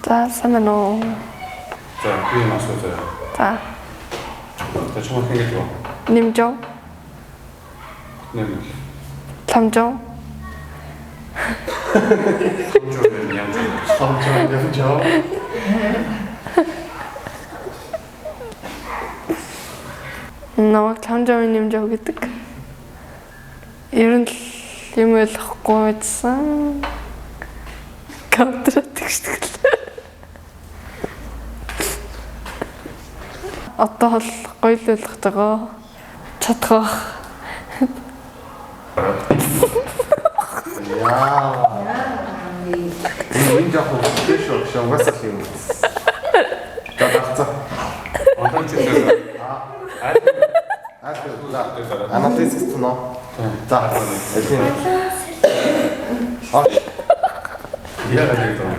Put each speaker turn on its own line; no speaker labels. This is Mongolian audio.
За, сайн байна уу?
За, би юм асуу заяа.
За,
За, чамайг хэн гэдэг вэ?
Нэмжөө,
Нэмэл.
Ламжөө,
Хамжуу нямжуу.
Хамжаа нямжаа.
Намайг Ламжөө Нэмжөө гэдэг. Ер нь л юм ойлгохгүй байсан. Контрат гэдэг л. Одоо л гоё л ойлгож байгаа. Чадах байх.
Яа. Энэ жоохон хөттэй шүү. Угаасаа л юм. За, дарцаа.
Одоо чи тэр
Аа, за. Анализ гэсэн нөө. За, элин.
Яагаад гэдэг вэ?